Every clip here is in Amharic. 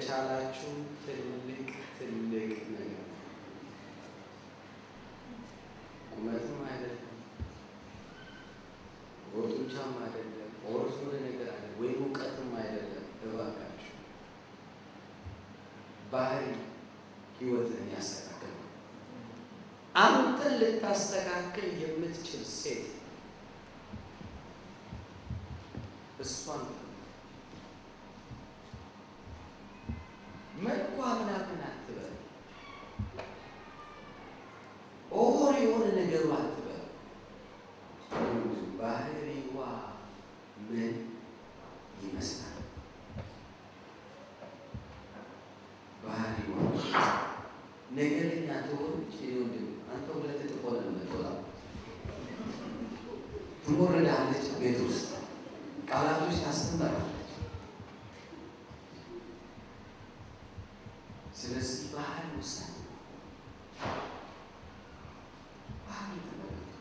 ከቻላችሁ ትልቅ ትልቅ ነገር ቁመትም አይደለም፣ ጡንቻም አይደለም፣ or የሆነ ነገር አለ ወይም እውቀትም አይደለም። እባካችሁ ባህሪ ህይወትህን ያስተካክል። አንተን ልታስተካክል የምትችል ሴት እሷን መልኳ ምናምን አትበል፣ or የሆነ ነገሩ አትበል። ባህሪዋ ምን ይመስላል? ባህሪዋ ነገረኛ ትሆነች። ወንድም አንተ ሁለት እጥፍ ሆነህ ነው የምትወጣው። ትሞርዳለች፣ ቤት ውስጥ ቃላቶች ታስተምራለች። ስለዚህ ባህሪ ወሳኝ ነው። ባህሪ ተመልከቱ፣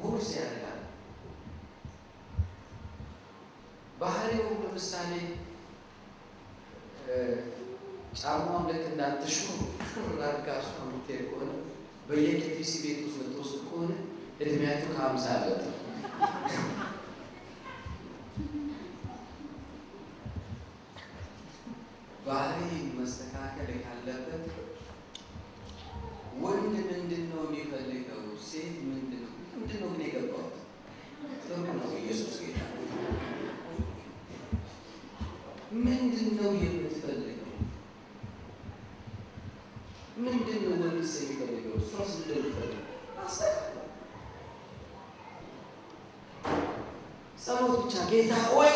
worth ያደርጋል። ባህሪው ለምሳሌ ጫማዋን ልክ እንዳንተ ሹር ሹር አድርጋ እሷ የምትሄድ ከሆነ በየኬፊሲ ቤት ውስጥ የምትወስድ ከሆነ እድሜያችሁ ከ50 አለበት። ባህሪ መስተካከል ካለበት ወንድ ምንድን ነው የሚፈልገው? ሴት ምንድን ነው ምንድን ነው ግን የገባሁት? ጥሩ ነው። ኢየሱስ ጌታ። ምንድን ነው የምትፈልገው? ምንድን ነው ወንድስ የሚፈልገው? እሷስ ምንድን ነው የምትፈልገው? አስተካክለው። ጸሎት ብቻ ጌታ ወይ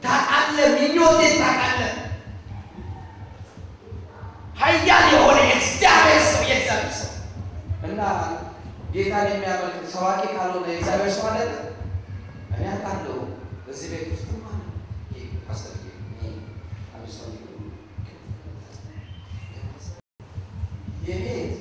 ታውቃለህ፣ ምኞቴን ታውቃለህ። ኃያል የሆነ የእግዚአብሔር ሰው የእግዚአብሔር ሰው እና ጌታን የሚያመልክ ሰዋቂ ካልሆነ የእግዚአብሔር ሰው አለ። እኔ አውቃለሁ። እዚህ ቤት ውስጥ ማለት ፓስተር የቤት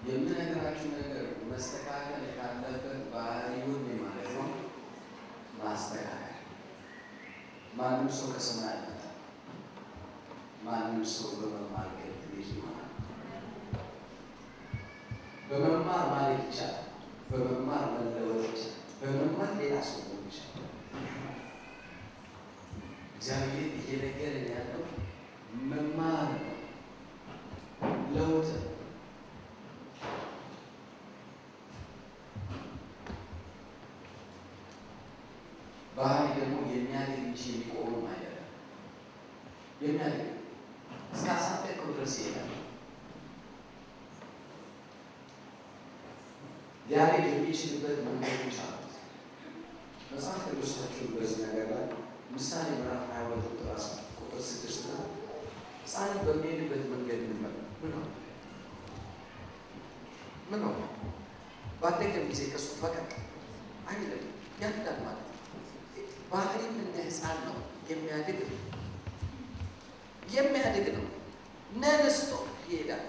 የምነግራችሁ ነገር መስተካከል ካለበት ባህሪውን ማለት ነው ማስተካከል። ማንም ሰው ከሰማይ አልመጣም። ማንም ሰው በመማር ግን ልጅ ይሆናል። በመማር ማደግ ይቻላል። በመማር መለወጥ ይቻላል። በመማር ሌላ ሰው መሆን ይቻላል። እግዚአብሔር እየነገረን ያለው መማር ነው፣ ለውጥ ነው። ባህሪ ደግሞ የሚያድግ እንጂ የሚቆምም አይደለም። የሚያድግ እስካሳደግከው ድረስ ይሄዳል። ሊያድግ የሚችልበት መንገዶች አሉት። መጽሐፍ ቅዱሳችሁን በዚህ ነገር ላይ ምሳሌ ምዕራፍ 22 ቁጥር 6 እና ሕፃን በሚሄድበት መንገድ ምን ነው ምን ነው ባደገም ጊዜ ከሱ ፈቀቅ አይልም፣ ያድጋል ማለት ነው። ባህሪም እንደ ሕፃን ነው፣ የሚያድግ ነው የሚያድግ ነው። ነንስቶ ይሄዳል።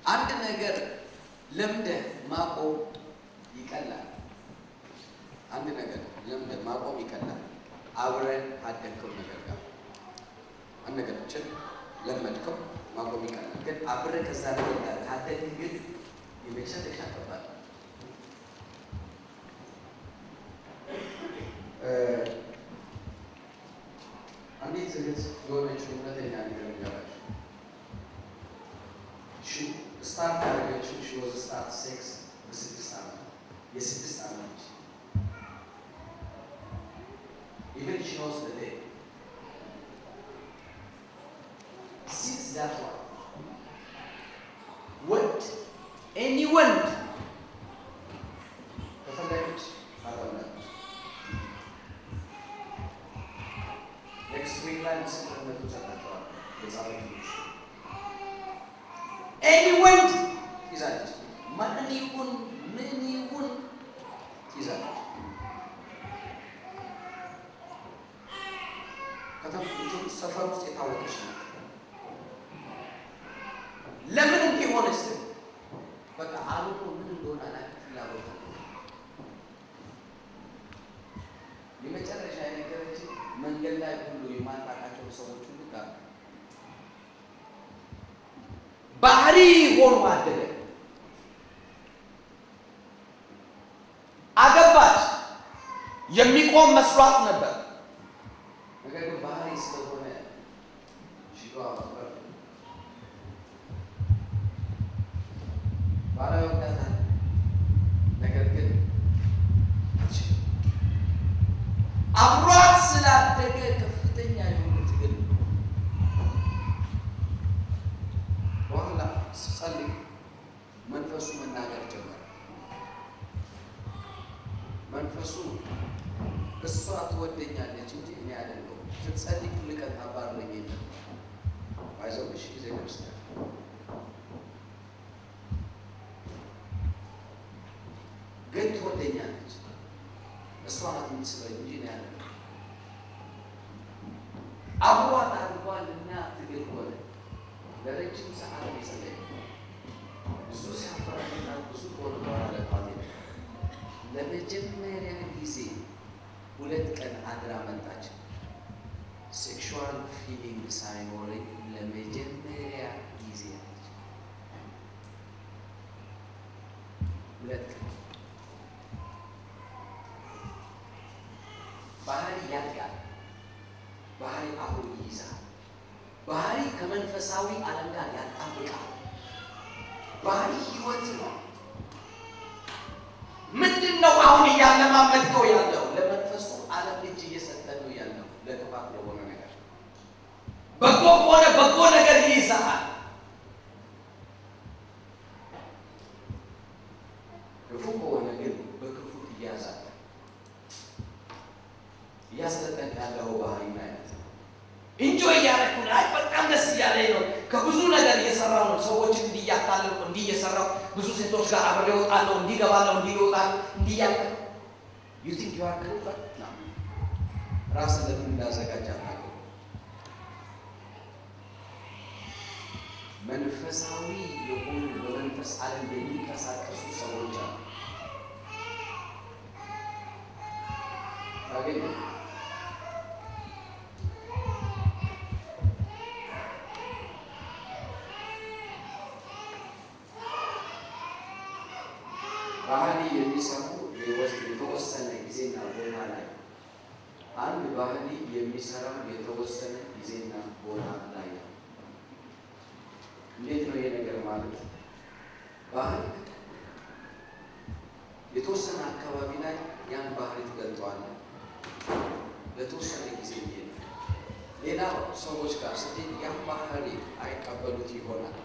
አንድ ነገር ለምደህ ማቆም ይቀላል። አንድ ነገር ለምደህ ማቆም ይቀላል። አብረህ ካደግከው ነገር ጋር አንድ ነገሮችን ለመድከው ማቆም ይቀላል። ግን አብረህ ከዛ ነገር ጋር ካደግህ ግን የመጨረሻ ከባድ ነው። አንዲት እህት የሆነችው እውነተኛ ነገር ልንገራችሁ። start ያደረገችው she was start sex በ6 ዓመት የ6 ዓመት ልጅ even she knows the day since that one ወንድ any ወንድ ከፈለገች ታጠምዳለች። Next week ላይ ምስክርነቱን ሰጣቸዋል። የጻፈች any ወንድ ይዛለች። ማን ይሁን ምን ይሁን ይዛለች። ከተማ ሰፈር ውስጥ የታወቀች ናት። ለምን እንዲህ ሆነች? በቃ አልኮ ምን እንደሆነ አላውቅም፣ ፍላጎት አለ። የመጨረሻ የነገረችን መንገድ ላይ ሁሉ የማታውቃቸው ሰዎች ሁሉ ጋር ባህሪ ሆኖ አደገ። አገባች። የሚቆም መስሏት ነበር። ነገር ግን ባህሪ ስለሆነ ሽጓ ባሏ ይወዳታል። ነገር ግን አትችልም። አብሯት ስላደገ ከፍተኛ የሆነ ትግል። በኋላ ስጸልይ መንፈሱ መናገር ጀመረ። መንፈሱ እሷ ትወደኛለች እንጂ እኔ አይደለሁም። ስትጸልይ ሁል ቀን ታባርረኝ የለም ባይዘውሽ ጊዜ ክርስቲያን ግን ትወደኛለች። እሷ ናት የምትስበኝ እንጂ እኔ አይደለሁም። አብሯት አድጓልና ትግል ሆነ። ለረጅም ሰዓት የጸለየ ብዙ ሲያፈራና ብዙ ከሆነ በኋላ ለቋት ለመጀመሪያ ጊዜ 2 ቀን አድራ መጣች። sexual feeling ሳይኖረኝ ለመጀመሪያ ጊዜ አለች። 2 ቀን። ባህሪ ያድጋል። ባህሪ አሁን ይይዛል። ባህሪ ከመንፈሳዊ ዓለም ጋር ያጣብቃል። ባህሪ ህይወት ነው። ምንድን ነው አሁን እያለማመድከው ያለው? ለመንፈሱ ዓለም እጅ እየሰጠ ነው ያለው፣ ለክፋት ለሆነ ነገር። በጎ ከሆነ በጎ ነገር ይይዛል። ክፉ ከሆነ ግን በክፉ ትያዛለህ። እያሰለጠንክ ያለው ባህሪ ምን አይነት ነው? enjoy እያደረኩ ነው። አይ በጣም ደስ እያለኝ ነው። ከብዙ ነገር እየሰራሁ ነው። ሰዎችን እንዲህ እያታለልኩ እንዲህ እየሰራሁ ብዙ ሴቶች ጋር አብሬ እወጣለሁ፣ እንዲህ እገባለሁ፣ እንዲህ እወጣለሁ፣ እንዲህ እያልክ you think you are clever? No። ራስን ለምን እንዳዘጋጅ አታውቅም። መንፈሳዊ የሆኑ በመንፈስ ዓለም የሚንቀሳቀሱ ሰዎች አሉ። ታገኘ ባህሪ የሚሰሩ የተወሰነ ጊዜና ቦታ ላይ አንድ ባህሪ የሚሰራ የተወሰነ ጊዜና ቦታ ላይ ነው። እንዴት ነው ይሄ ነገር ማለት? ባህሪ የተወሰነ አካባቢ ላይ ያን ባህሪ ትገልጠዋለህ። ለተወሰነ ጊዜ ይሄ ሌላ ሰዎች ጋር ስትሄድ ያን ባህሪ አይቀበሉት ይሆናል።